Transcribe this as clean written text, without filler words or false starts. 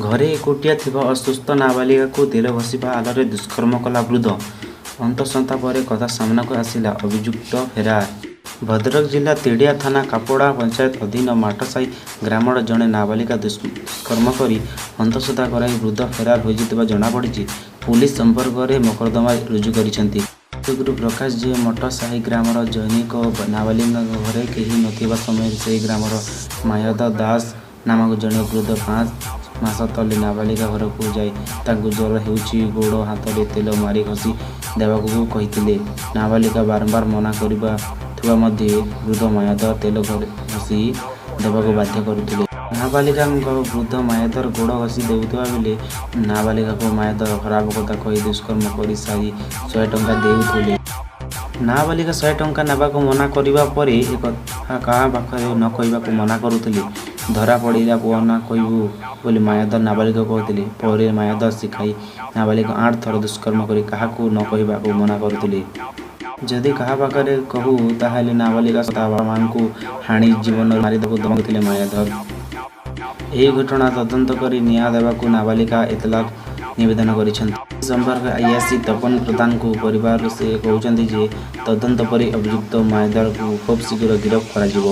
ଘରେ ଏକୁଟିଆ ଥିବା ଅସୁସ୍ଥ ନାବାଳିକାକୁ ତେଲ ଘଷିବା ଆଳରେ ଦୁଷ୍କର୍ମ କଲା ବୃଦ୍ଧ। ଅନ୍ତଃସତ୍ତ୍ୱା ପରେ କଥା ସାମ୍ନାକୁ ଆସିଲା, ଅଭିଯୁକ୍ତ ଫେରାର। ଭଦ୍ରକ ଜିଲ୍ଲା ତିହିଡି ଥାନା କାପଡ଼ା ପଞ୍ଚାୟତ ଅଧୀନ ମାଟସାହି ଗ୍ରାମର ଜଣେ ନାବାଳିକା ଦୁଷ୍କର୍ମ କରି ଅନ୍ତଃସତ୍ତ୍ୱା କରାଇ ବୃଦ୍ଧ ଫେରାର ହୋଇଯାଇଥିବା ଜଣାପଡ଼ିଛି। ପୁଲିସ ସମ୍ପର୍କରେ ମକଦ୍ଦମା ରୁଜୁ କରିଛନ୍ତି। ଅଭିଯୋଗରୁ ପ୍ରକାଶ ଯେ, ମଠସାହି ଗ୍ରାମର ଜନୈକ ନାବାଳିକାଙ୍କ ଘରେ କେହି ନଥିବା ସମୟରେ ସେହି ଗ୍ରାମର ମାୟାଧର ଦାସ ନାମକ ଜଣେ ବୃଦ୍ଧ 5 ମାସ ତଳେ ନାବାଳିକା ଘରକୁ ଯାଇ ତାଙ୍କୁ ଜ୍ୱର ହେଉଛି ଗୋଡ଼ ହାତରେ ତେଲ ମାରି ଘଷି ଦେବାକୁ କହିଥିଲେ। ନାବାଳିକା ବାରମ୍ବାର ମନା କରୁଥିବା ମଧ୍ୟ ବୃଦ୍ଧ ମାୟାଧର ତେଲ ଘଷି ଦେବାକୁ ବାଧ୍ୟ କରୁଥିଲେ। ନାବାଳିକାଙ୍କ ବୃଦ୍ଧ ମାୟାଧର ଗୋଡ଼ ଘଷି ଦେଉଥିବା ବେଳେ ନାବାଳିକାକୁ ମାୟାଧର ଖରାପ କଥା କହି ଦୁଷ୍କର୍ମ କରି ସାରି 100 ଟଙ୍କା ଦେଉଥିଲେ। ନାବାଳିକା 100 ଟଙ୍କା ନେବାକୁ ମନା କରିବା ପରେ ଏକଥା କାହା ପାଖରେ ନ କହିବାକୁ ମନା କରୁଥିଲେ। ଧରା ପଡ଼ିଲେ ପୁଅନା କହିବୁ ବୋଲି ମାୟାଧର ନାବାଳିକାକୁ କହୁଥିଲେ। ପରେ ମାୟାଧର ଶିଖାଇ ନାବାଳିକାକୁ 8 ଥର ଦୁଷ୍କର୍ମ କରି କାହାକୁ ନ କହିବାକୁ ମନା କରୁଥିଲେ। ଯଦି କାହା ପାଖରେ କହୁ ତାହେଲେ ନାବାଳିକା ସହ ତା ବାପା-ମାଆଙ୍କୁ ହାଣି ଜୀବନରୁ ମାରିଦେବାକୁ ଧମକ ଦେଉଥିଲେ ମାୟାଧର। ଏହି ଘଟଣାର ତଦନ୍ତ କରି ନ୍ୟାୟ ଦେବାକୁ ନାବାଳିକା ଏତଲାରେ ନିବେଦନ କରିଛନ୍ତି। ଏ ସମ୍ପର୍କରେ ଆଇଆଇସି ତପନ ପ୍ରଧାନଙ୍କୁ ପଚାରିବାରୁ ସେ କହିଛନ୍ତି ଯେ, ତଦନ୍ତ ପରେ ଅଭିଯୁକ୍ତ ମାୟାଧରକୁ ଖୁବ୍ଶୀଘ୍ର ଗିରଫ କରାଯିବ।